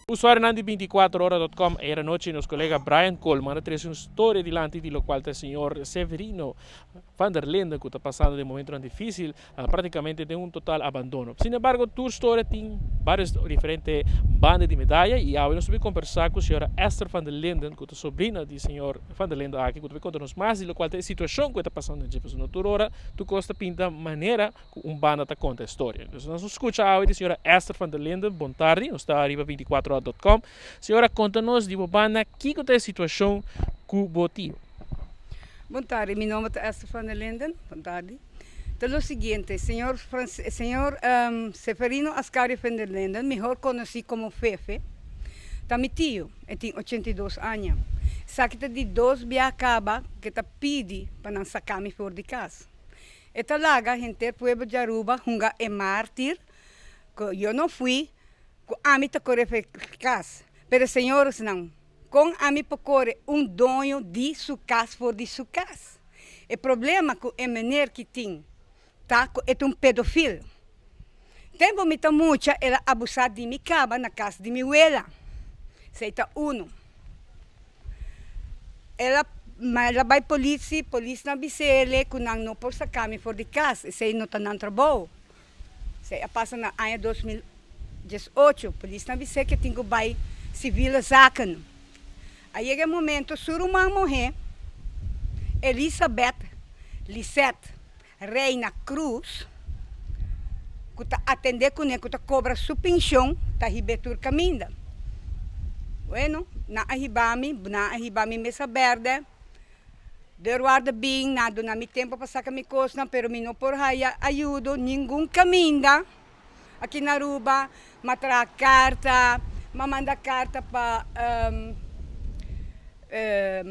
Usuarionan di 24ora.com, ayera nochi nos colega Brian Coleman a trece un storia dilanti di locual ta señor Severino van der Linden cu ta pasando den momentonan dificil, practicamente den un total abandono. Sin embargo, tur storia tin varios diferente banda di medaya y awe nos ta bay conversa cu señora Esther van der Linden cu ta sobrina di señor van der Linden aki cu ta bay conta nos mas di locual ta e situacion cu e ta pasando den dje pasobra no tur ora tur cos ta pinta manera cu un banda ta conta e storia. Entonces nos a scucha awe di señora Esther van der Linden. Bon tardi, nos ta riba 24ora.com. Señora, conta nos di bo banda kico ta e situacion cu bo tio. Bon tardi, mi nomber ta Esther van der Linden. Bon tardi. Ta lo siguiente, señor señor Seferino Ascario van der Linden, mihor conoci como Fefe, ta mi tio. E tin 82 aña. Esaki ta di dos bia caba cu e ta pidi pa nan saca mi for di cas. E ta laga henter pueblo di Aruba hunga e mártir ku yo no fui, ku ami ta kore for e kas. Pero señoresnan, kon ami por kore un doño di su kas for di su kas? E problema ku e meneer ki tin ta ku e ta un pedofil. Tempu mi ta mucha el a abusá di mi kaba na kas di mi wela. Esei ta unu. El a el a bai politie, polisnan a bis'ele ku nan no por saka mi for di kas, esei no ta nan trabou. Esei a pasa na aña 2018, polisnan a bis'é ke tin ku bai civiele zaken. A yega e momento su ruman muhé, Elisabeth Lisette Reina Cruz, ku ta atendé kuné, ku ta kobra su penshon, ta hib'é tur kaminda. Bueno, nan a hiba mi, nan a hiba mi mesa bèrdè. Deurwaarder bin, nan a duna mi tempu pa saka mi kosnan, pero mi no por haya ayudo ningun kaminda aki na Aruba. M'a traha karta, m'a manda karta pa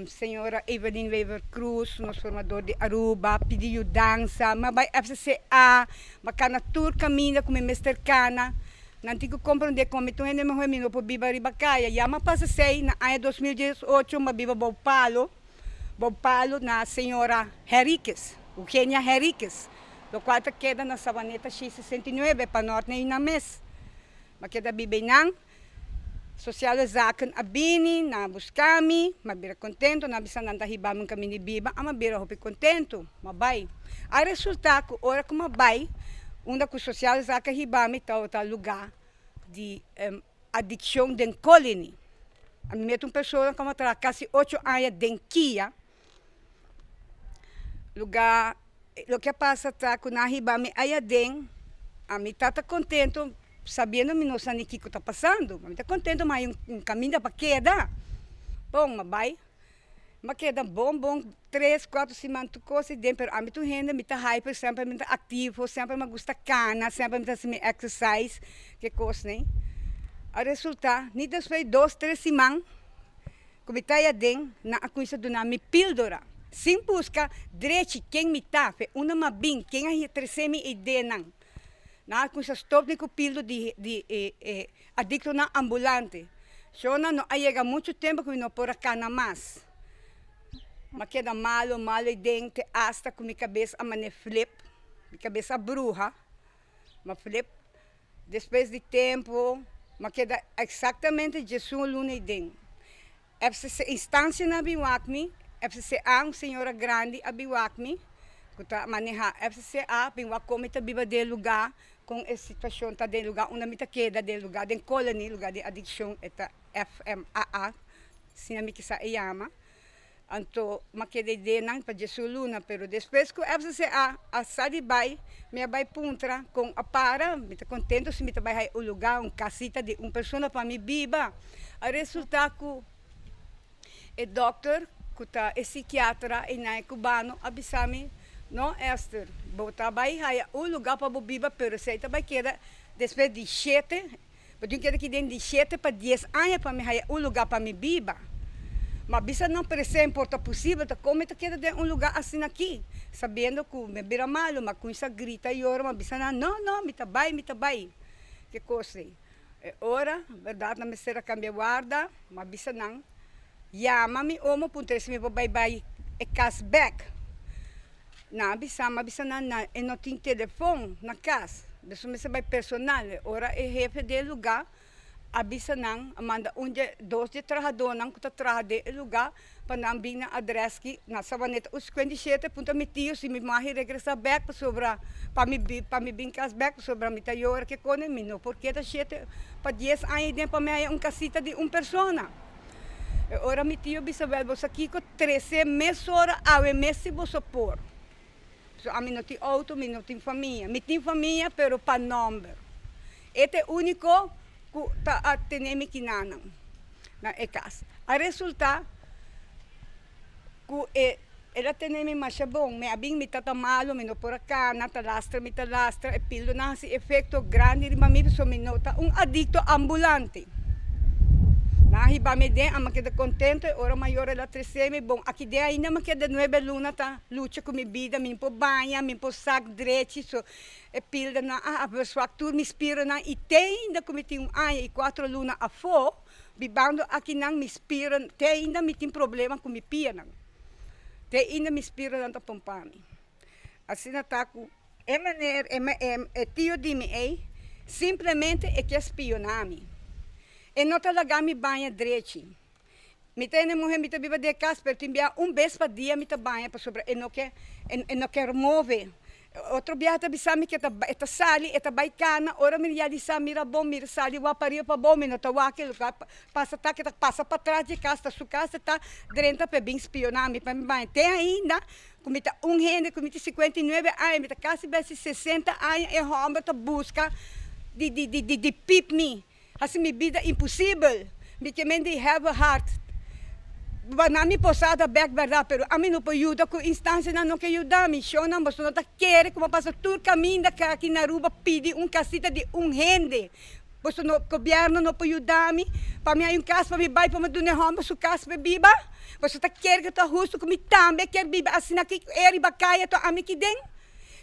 señora Evelyn Wever Croes, nos formador di Aruba, pidi yudansa, m'a bai FCCA, m'a kana tur kaminda ku mi mester kana. Nan tin ku komprondé kon mi ta un hende muhé, mi no por biba riba kaya. Ya m'a pasa esei na aña 2018, m'a biba bou palo, bou palo na señora Henriquez, Eugenia Henriquez. Lokual ta keda na Sabaneta 669 pa nort na einan mes. M'a keda biba einan. Sociale Zaken a bini, nan a buska mi, m'a bira kontentu, nan a bisa nan ta hiba mi un kaminda di biba, a m'a bira hopi kontentu, m'a bai. A resulta ku ora ku m'a bai, unda ku Sociale Zaken a hiba mi tabata lugá di adikshon den Colony. A mi mete un persona ku a traha kasi ocho aña den kia, lugá. Loke a pasa ta ku nan a hiba mi aya den, ami ta ta kontento sabiendo mi no sa ni kiko ta pasando, mi ta kontento mi hay un kaminda pa keda, bon mi a bai, mi a keda bon bon tres kuater siman tur kos ei den pero ami ta un hende mi ta hyper semper mi ta aktivo semper mi a gusta kana semper mi ta hasi mi exercise ke kosnan a resulta ni despues di dos tres siman. Ku mi ta aya den, nan a kuminsá duna mi píldora. Sin buska drechi ken mi ta, fe unda m'a bin, ken a tresé mi e ideanan. Nan a kuminsá stòp mi ku píldora di di e e adiktonan ambulante. Shona no a yega muchu tempu ku mi no por a kana mas. M'a keda malu, malu ei den te asta ku mi kabes a man'é flip, mi kabes a bruha, m'a flip. Despues di tempu, m'a keda eksaktamente diesun luna ei den. FCC instansianan a bin wak mi, FCCA, un señora grandi a bin wak mi, ku ta manehá FCCA, bin wak kon mi ta biba den e lugá, kon e situashon ta den e lugá unda mi ta keda, den e lugá den Colony, lugá di adikshon, e ta FMAA, asina mi kisa e yama. Anto m'a keda e denan pa djesun luna, pero despues ku FCCA a sa di bai, mi a bai puntra kon a para, mi ta kontento si mi ta bai haya un lugá, un kasita di un persona pa mi biba. A resultá ku e dòkter ku ta e sikiatra einan e kubano a bisa mi, No Esther, bo ta bai haya un lugá pa bo biba, pero esei ta bai keda despues di shete Bo tin keda aki den di shete pa dies aña pa mi haya un lugá pa mi biba. Ma bisa nan presé por ta pusibel ta kon mi ta keda den un lugá asina aki, sabiendo ku mi a bira malu, mi a kuminsá grita yora, mi a bisa nan, No, no, mi ta bai, mi ta bai. Ke kos ei. E ora, bèrdat nan mester a kambia warda, mi a bisa nan, Yama mi omo puntra si mi por bai bai e kas bèk. Nan a bisa, mi a bisa nan, nan e no tin telefon na kas, beso mester bai personal. E ora e hefe di e lugá a bisa nan, a manda un dje dos dje trahadónan ku ta traha den e lugá pa nan bin na adrès ki na Sabaneta un 57. Puntra mi tio si mi mahi regresá bèk pasobra pa mi pa mi bin kas bèk pasobra mi ta yora ke kone mi no por keda shete pa dies aña den pa mi haña un kasita di un persona. E ora mi tio bisa wèl bo sa kiko trese mesora awe mes si boso por. So ami no tin outo, mi no tin famia. Mi tin famia pero pa nòmber. E ta e úniko ku ta a tene mi kinanan na e kas. A resultá ku e el a tene mi masha bon. Mi a bin mi tata malu, mi no por a kana, ta lastra mi ta lastra. E pildonan hasi efekto grandi riba mi pasobra mi no ta un adikto ambulante. Nan a hiba mi den, ami a keda kontento e ora mayor el a trese mi bon. Aki den ainda mi a keda nuebe luna ta lucha ku mi bida, mi no por baña, mi no por sak drechi, so e pildonan a verzwak tur mi spironan i te ainda ku mi tin un aña i kuatro luna afó bibando akinan mi spiro te ainda mi tin problema ku mi pianan, te ainda mi spironan ta pompa mi. Asina ta ku e meneer e tio di mi ei simplemente e ke spiona mi. E no ta laga mi baña drechi. Mi ta hende muhe, mi ta biba den e kas, pero tin bia un bes pa dia mi ta baña pasobra e no ke e no ke move. Otro biaha ta bisa mi ke ta e ta sali e ta bai kana, ora mi realisa mira bon mira sali wak pariba pa abou mi no ta wak e lugar pasa ta ke ta pasa patras di e kas ta su kas e ta drenta pa e bin spiona mi pa mi baña. Te ainda ku mi ta un hende ku mi tin 59 aña mi ta kasi besi 60 aña e hòmber ta buska di di di di pip mi. Hasi mi bida imposibel. Mi ke men di have a heart. Ba na mi posada bek berdad pero ami no por yuda ku instancianan no ke yuda mi. Shownan boso no ta kere ku bo pasa tur kaminda ke aki na Aruba pidi un kasita di un hende. Boso no gobierno no por yuda mi pa mi hay un kas pa mi bai pa mi duna e homber su kas pa e biba. Boso ta kere ku ta husto ku mi tambe kier biba asina ki e riba kaya to ami ki den.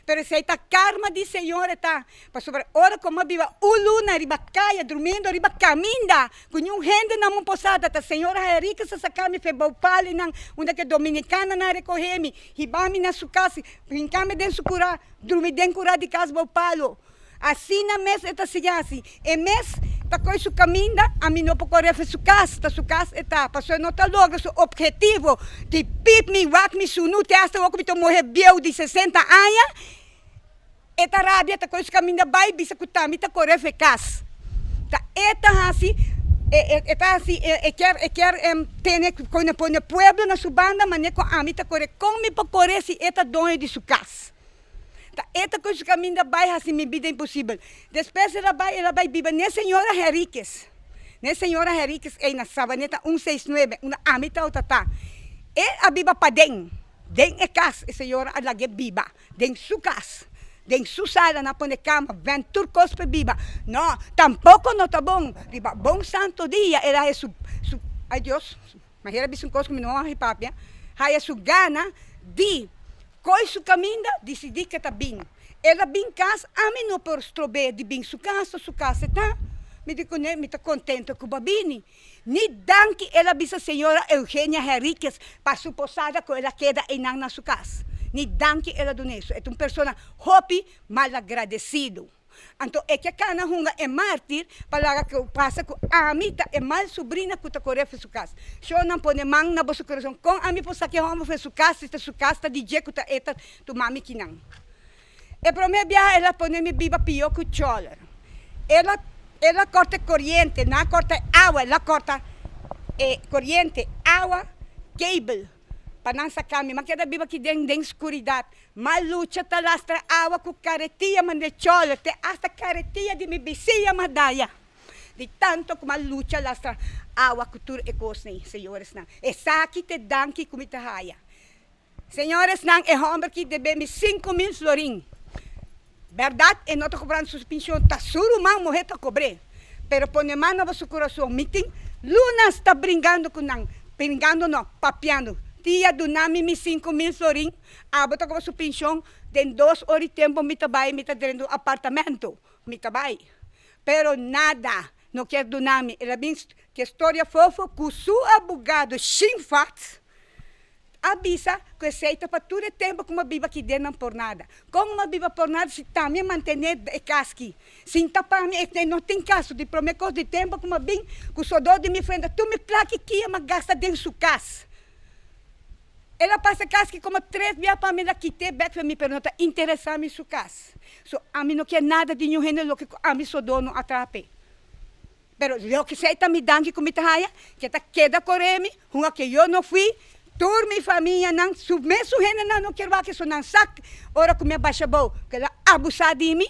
Pero esei ta karma di Señor e ta. Pasobra ora ku mi a biba un luna riba kaya, durmiendo riba kaminda, ku niun hende na mi posada, ta señora Henriquez a saka mi fe bou palinan, unda ku e dominikananan a rekohe mi, hiba mi na su kas, hinka mi den su kurá, drumi den kurá di kas bou palu. Asina mes e ta sigui hasi. E mes ta kohe su kaminda, ami no por kore fe su kas, ta su kas e ta, pasobra e no ta logra su ophetivo di pip mi, wak mi sunu te asta awor ku mi ta un muher bieu di 60 aña. E ta rabia ta koe su kaminda bai bisa ku tambe ta kore fe kas. Ta e ta hasi e ta hasi e kier e kier tene pone pone pueblo na su banda mane ku ami ta kore kon mi por kore si e ta doño di su kas. Ta e ta koe su kaminda bai hasi mi bida imposibel. Despues el a bai el a bai biba n'e señora Henriquez n'e señora Henriquez ei na Sabaneta un seis nuebe unda ami tawata ta. E a biba paden den e kas e señora a lag'e biba. Den su kas, den su sala nan pone kama, ven tur kos pa e biba. No, tampoko no ta bon. Riba bon santo dia el a haya su, su, ay Dios, manera bisa un kos ku mi no a haña papia, haya su gana di koi su kaminda, disidí ke ta bin. El a bin kas, ami no por strob'é di bin su kas, su kas e ta. Mi di kuné, mi ta kontento ku bo a bini. Ni danki el a bisa señora Eugenia Henriquez pa su posada cu el a keda eynan na su cas. Ni danki el a duna eso. E ta un persona hopi malagradecido. Anto e ke cana hunga e martir pa laga cu pasa cu ami ta e mal sobrina cu ta core for su cas. Shownan pone man na boso corazon con ami por saca e homber for su cas si ta su cas ta di dje cu ta e ta tuma mi kinan. E prome biaha el a pone mi biba pio ku choler. El a el a korta e koriente, nan a korta e awa, el a korta e koriente, awa, cable pa nan saka mi. Mi a keda biba aki den den skuridat. Mi a lucha ta lastra awa ku karetia manda e choler te asta karetia di mi bisiña mi a daya di tanto ku mi a lucha lastra awa ku tur e kosnan, señoresnan. Esaki ta e danki ku mi ta haya. Señoresnan, e homber ki debe mi 5000 florin. Berdad e no ta cobrando su pension, ta su ruman muher ta cobr'é. Pero pone man na boso curason, mi tin lunas ta bringando cu nan, bringando no, papiando. Tia, duna mi mi 5000 florin, abo ta cobra su pension, den dos ora y tempo mi ta bay, mi ta drenta un apartamento, mi ta bay. Pero nada, no kier duna mi. El a bin cu e storia fofo cu su abogado shin fat. A bisa ku esei ta pa tur e tempu ku mi a biba aki den nan por nada. Kon mi a biba por nada si ta mi a mantené e kas aki? Sin ta pa mi e no tin kaso. Di promé kos di tempu ku mi a bin ku sodó di mi frenta tur mi plaka kia mi a gasta den su kas. El a pasa kas aki komo tres bia pa mi el a kit'é bèk pa mi pero no ta interesá mi su kas. So ami no kier nada di niun hende loke ku ami sodó no a traha p'e. Pero loke esei ta mi danki ku mi ta haya, ke ta keda kore mi, hunga ke yo no fui, tur mi famianan, su mesun hendenan no kier wak so nan sa ora ku mi a basha bou ku el a abusá di mi,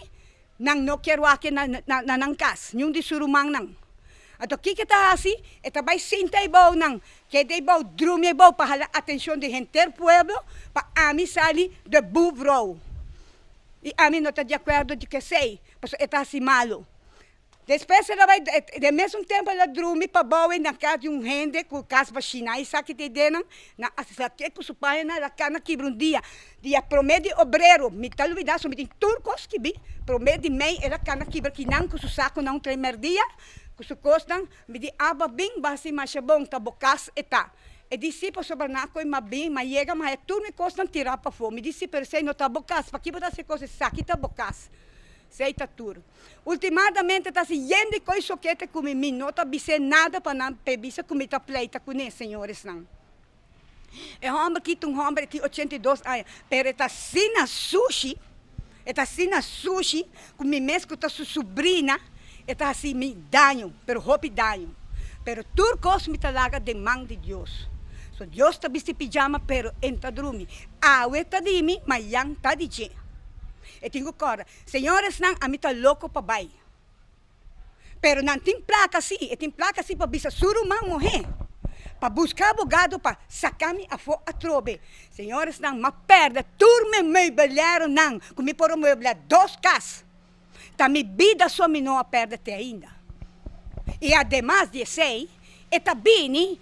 nan no kier wak na na nan kas, niun di su rumannan. Anto kiko e ta hasi? E ta bai sinta ei bou nan, keda ei bou, drumi ei bou pa hala atenshon di henter pueblo pa ami sali de buvrou. I ami no ta di akuerdo di kesei, pasobra e ta hasi malu. Despues el a bai, den mesun tempu el a drumi pabou ei na kas di un hende ku kas bashina i sa kit eidenan, nan a sak'é ku su pañanan, el a kana kibra un dia, dia promé di obrero, mi ta lubidá so mi tin tur kos skibí, promé di mei el a kana kibra kinan ku su sakunan un tres mèrdia ku su kosnan, mi di aba bin bo hasi masha bon ta bo kas e ta. E di si pasobra nan a koe m'a bin, m'a yega m'a haña tur mi kosnan tirá pafó, mi di si pero esei no ta bo kas, paki bo ta hasi e kos esaki ta bo kas, esei ta tur. Ultimadamente ta hasi yen di koe sokete ku mi, mi no ta bis'é nada pa nan p'e bisa ku mi ta pleita kuné, señoresnan. E hòmber ki ta un hòmber e tin 82 aña, pero e ta asina sushi, e ta asina sushi ku mi mes ku ta su subrina e ta hasi mi daño, pero hopi daño. Pero tur kos mi ta laga den man di Dios. So Dios ta bisti pijama pero e no ta drumi. Awe ta di mi, mayan ta di dje. E tin ku kòrda. Señoresnan, ami ta loko pa bai. Pero nan tin plaka si, e tin plaka si pa bisa su ruman muhé pa buska abogado pa saka mi afó atrobe. Señoresnan, m'a pèrdè tur mi meubileronan ku mi por a mueblá dos kas. Ta mi bida so mi no a pèrdè te ainda. I ademas di esei, e ta bini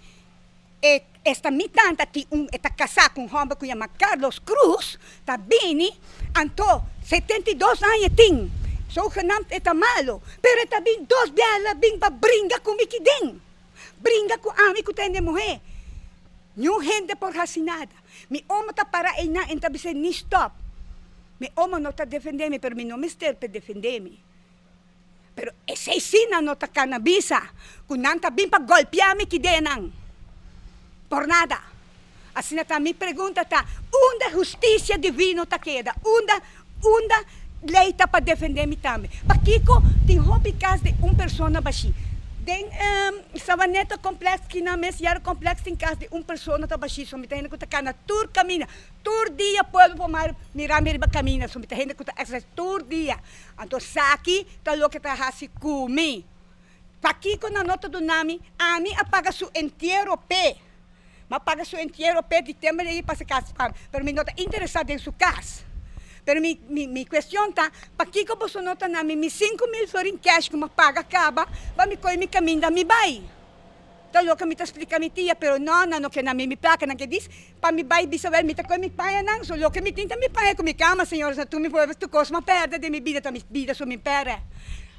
E esta mi tanta tin un e ta kasá ku un hòmber ku yama Carlos Cruz ta bini anto 72 aña e tin zogenaamd e ta malo pero e ta bin dos biaha el a bin pa bringa ku mi kiden bringa ku ami ku ta hende muhé niun hende por hasi nada mi omo ta para einan e ta bis'é ni stòp mi omo no ta defendé mi pero mi no mester p'e defendé mi. Pero esei sí nan no ta kana bisa ku nan ta bin pa golpia mi kidenan por nada. Asina ta mi pregunta ta, unda hustisia divino ta keda? Unda unda lei ta pa defende mi tambe? Pakiko tin hopi kas di un persona bashí? Den Savaneta Complex kinan mes Yara Complex tin kas di un persona ta bashí, so mi ta hende ku ta kana tur kaminda, tur dia pueblo por mira mi riba kaminda, so mi ta hende ku ta exercise tur dia. Anto esaki ta loke ta hasi ku mi. Pakiko nan no ta duna mi? Ami a paga su entiero p'e. Mi a paga su entiero p'e di tempu di pasa kas pa mi, pero mi no ta interesá den su kas. Pero mi mi kuestion ta, pakiko boso no ta na mi mi 5000 florin kèsh ku mi a paga kaba pa mi kohe mi kaminda mi bai? Ta loke mi ta splika mi tia, pero no, nan no ke na mi mi plaka, nan ke dis pa mi bai bisa wel mi ta kohe mi pañanan, so loke mi tin ta mi paña ku mi kama, señores, na tur mi pueblo tur kos m'a pèrdè den mi bida, ta mi bida so mi pèrdè.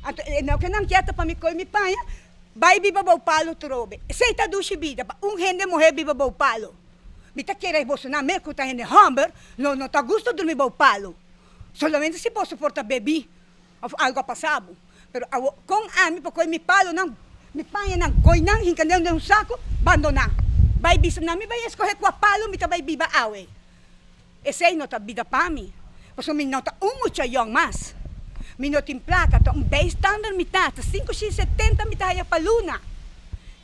Anto e loke nan kier ta pa mi kohe mi paña bai biba bou palo trobe. Esei ta dushi bida pa un hende muhé biba bou palo. Mi ta kere boso nan mes ku ta hende hòmber lo no ta gusta drumi bou palo, solamente si boso por ta bebí. Of algo a pasa bo. Pero awo kon ami por kohe mi palonan, mi pañanan, kohe nan, hinka nan den un saku, bandoná. Bai bisa nan mi bai eskohe kua palo mi ta bai biba awe. Esei no ta bida pa mi, pasobra mi no ta un mucha yòn mas. Mi no tin plaka, ta un bijstander mi ta, ta 570 mi ta haya pa luna.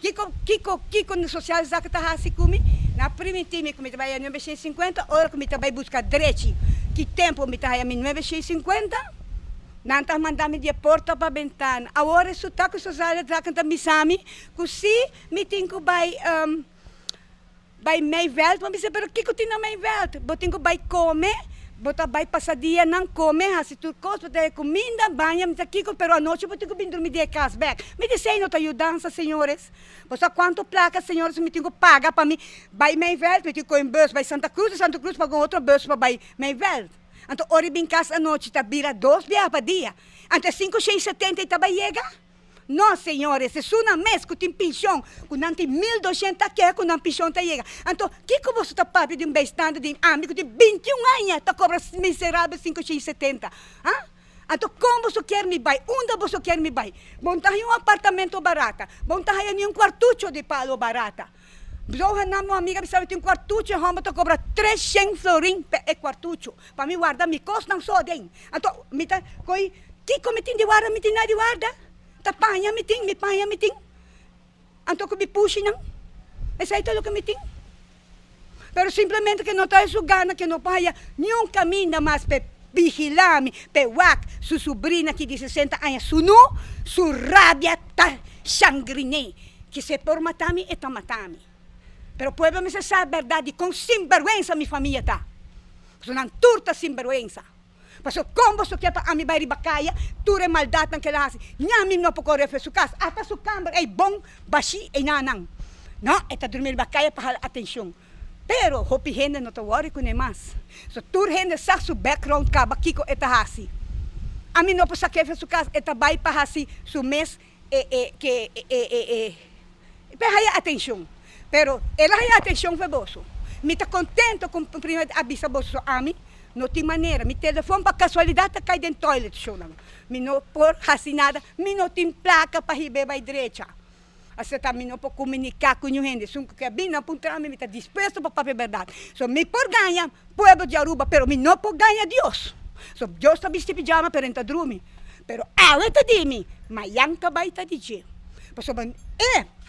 Kiko, kiko, kiko na sociale zaken ta hasi ku mi? Nan a primintí mi ku mi ta bai haya 950, ora ku mi ta bai buska drechi ki tempu mi ta haya mi 950, nan ta manda mi di e porta pa bentana. Awor e suta ku sociale zaken ta bisa mi ku si mi tin ku bai Bai Meiveld, bo bisa pero kiko tin na Meiveld? Bo tin ku bai kome, bo ta bai pasa dianan kome, hasi tur kos, bo ta haña kuminda, baña, mi sa kiko, pero anochi bo tin ku bin drumi di e kas bèk. Mi di esei no ta yudansa, señores. Bo sa kuantu plaka, señores, mi tin ku paga pa mi bai Meiveld? Mi tin ku kohe un bus bai Santa Cruz, di Santa Cruz paga un otro bus pa bai Meiveld. Anto ora i bin kas anochi ta bira dos biaha pa dia. Anto e 5 6 70 i ta bai yega? No, señores, esunnan mes ku tin penshon, ku nan tin 1200 ta keha ku nan penshon ta yega. Anto, kiko boso ta papia di un bijstand di ami ku tin 21 aña ta kobra miserabel 570? Ha? Anto kon boso kier mi bai? Unda boso kier mi bai? Bo no ta haña un apartamento barata. Bo no ta haña ni un kuartucho di palo barata. Zoha nan un amiga bisa mi tin un kuartucho e hòmber ta kobra 300 florin pa e kuartucho pa mi warda mi kosnan so aden. Anto mi ta ko'i kiko mi tin di warda? Mi tin nada di warda. Ta paña mi tin, mi paña mi tin. Anto ku mi pushinan. Esei ta loke mi tin. Pero simplemente ke no ta e su gana ke no por haya niun kaminda mas p'e vigilá mi, p'e wak su subrina ki di 60 aña sunú, su rabia ta shangriné. Ke si e por mata mi, e ta mata mi. Pero pueblo mester sa bèrdat di kon sinbèrgwensa mi famia ta. Pasobra nan tur ta sinbèrgwensa. Pasobra kon boso ke pa ami bai riba kaya, tur e maldatnan ke el a hasi, ña mi no por kore fe su kas, asta su kamber ei bon bashí einanan. No, e ta drumi riba kaya pa hala atenshon. Pero hopi hende no ta wòri kuné mas. So tur hende sa su background kaba kiko e ta hasi. Ami no por sak'é fe su kas, e ta bai pa hasi su mes e e ke e e e pa e haya atenshon. Pero el a haya atenshon fe boso. Mi ta kontento ku prima a bisa boso so ami no tin manera. Mi telefon pa kasualidat ta kai den toilet shownan. Mi no por hasi nada, mi no tin plaka pa hib'é bai drecha. Asina ta mi no por komuniká ku niun hende. Esun ku ke bin nan puntra mi, mi ta dispuesto pa papia bèrdat. So mi por gaña pueblo di Aruba, pero mi no por gaña Dios. So Dios ta bisti pijama pero e no ta drumi. Pero awe ta di mi, mayan ta bai ta di dje. Pasobra e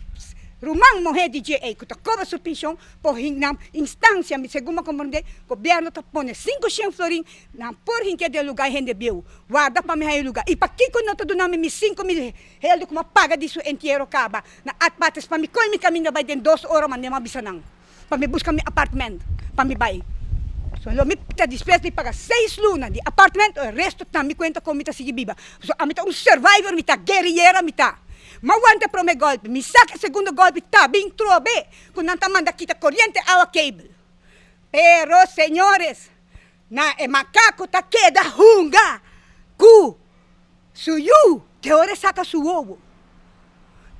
ruman muhé di dje ei ku ta kobra su penshon por hin nan instansia, mi segun mi a komprondé, gobièrnu ta pone 500 florin, nan por hink'é den lugá e hende bieu. Warda pa mi haña lugá. I pakiko no ta duna mi mi 5000 heldu ku mi a paga di su entiero kaba na Ad Patres pa mi koe mi kaminda bai den dos ora mand'é mi a bisa nan pa mi buska mi apartment pa mi bai. So lo mi ta dispuesto di paga seis luna di apartment o e resto ta mi kuenta kon mi ta sigui biba. Pasobra ami ta un survivor, mi ta guerrillera mi ta. Mi a wanta e prome golpi, mi sa ku e segundo golpi ta bin trobe ku nan ta manda kita koriente, awa, cable. Pero señores, na e makaku ta keda hunga ku su yu te ora e saka su wowo.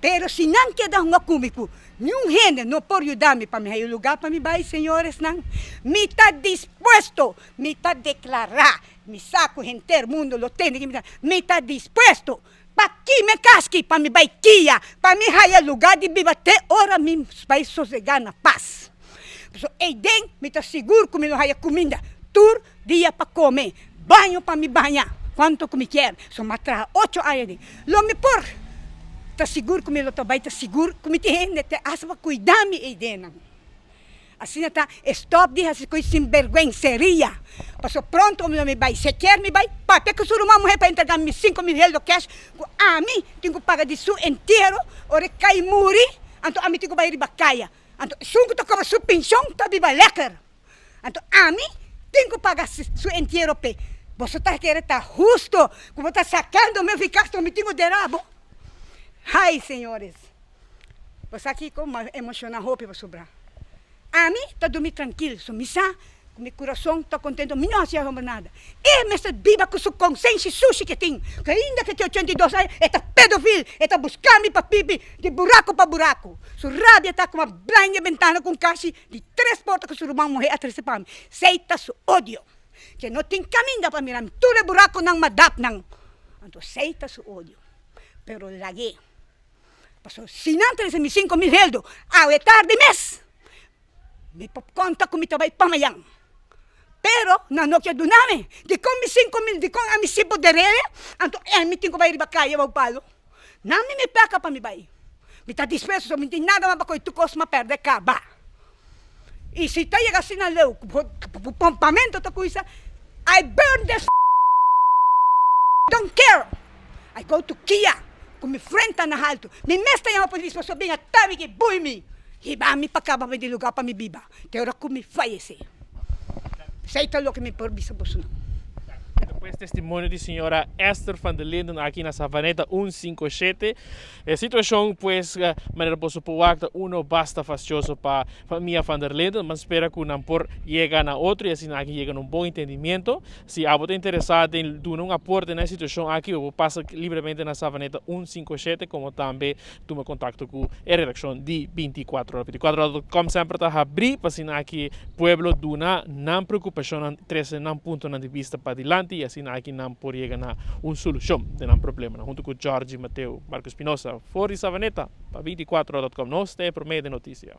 Pero si nan keda hunga ku mi ku niun hende no por yuda mi pa mi haya un lugá pa mi bai, señoresnan, mi ta dispuesto, mi ta deklará, mi sa ku henter mundo lo tende ki mi ta, mi ta dispuesto pa kima e kaski pa mi bai kia, pa mi haya lugá di biba te ora mi bai sosegá na pas. Pasobra eiden mi ta sigur ku mi lo haya kuminda tur dia pa kome, baño pa mi baña kuantu ku mi kier. So mi a traha ocho aña den. Lo mi por ta sigur ku mi lo ta bai ta sigur ku mi tin hende te hasta pa kuida mi eidennan. Asina ta e stòp di hasi kos sinbergwenseria. Pasobra pronto lo mi bai. Si e kier mi bai, papia ku su ruman muhé pa entrega mi 5000 heldo kèsh ku ami tin ku paga di su entiero ora e kai muri, anto ami tin ku bai riba kaya. Anto esun ku ta kobra su penshon ta biba lèker. Anto ami tin ku paga su entiero p'e. Boso ta kere ta husto ku bo ta sakando mi fi kas mi tin ku dera bo? Hai, señores! Bo sa kiko? Mi a emoshoná hopi pasobra ami ta durmi trankil, so mi sa ku mi kurason ta kontento, mi no hasi asombra nada. E mester biba ku su konsenshi sushi ke tin, ku ainda ke tin 82 aña e ta pedofil, e ta buska mi pa pipi di buraku pa buraku. Su rabia ta kuma blind e bentana ku un kashi di tres porta ku su ruman muhé a trese pa mi. Sei ta su odio, ke no tin kaminda pa mira mi tur e burakunan madapnan. Anto sei ta su odio. Pero lag'é, pasobra si nan trese mi 5000 heldo awe tardi mes, Mi por konta ku mi ta bai pa mayan. Pero nan no ke duna mi. Dikon mi 5000, dikon ami si por derele, anto mi tin ku bai riba kaya bou palu. Nan mi mi plaka pa mi bai. Mi ta dispuesto, so mi tin nada mas pa kohe tur kos m'a pèrdè kaba. I si ta yega asina leu ku bo pompamento ta kuminsa, I burn this don't care. I go to Kia ku mi frenta na haltu. Mi mes ta yama polis pasobra bin ata mi ki bui mi. Hiba mi pa kaba di lugar pa mi biba te ora ku mi fayesé. Esei ta loke mi por bisa bosonan. Pues testimonio di señora Esther van der Linden aki na Savaneta 157. E situacion pues manera boso por wak ta uno basta fastioso pa famia van der Linden. Ban spera cu nan por yega na otro y asina aki yega na un bon entendimiento. Si abo ta interesa den duna un aporte na e situacion aki, bo por pasa libremente na Savaneta 157 como tambe tuma contacto cu e redaccion di 24 Ora. 24ora.com semper ta habri pa asina aki pueblo duna nan preocupacionnan, trece nan puntonan di bista padilanti y asina aki nan por yega na un solucion den nan problemanan. Hunto cu Georgie Mateo, Marco Espinosa, for di Savaneta pa 24ora.com. Nos ta e prome den noticia.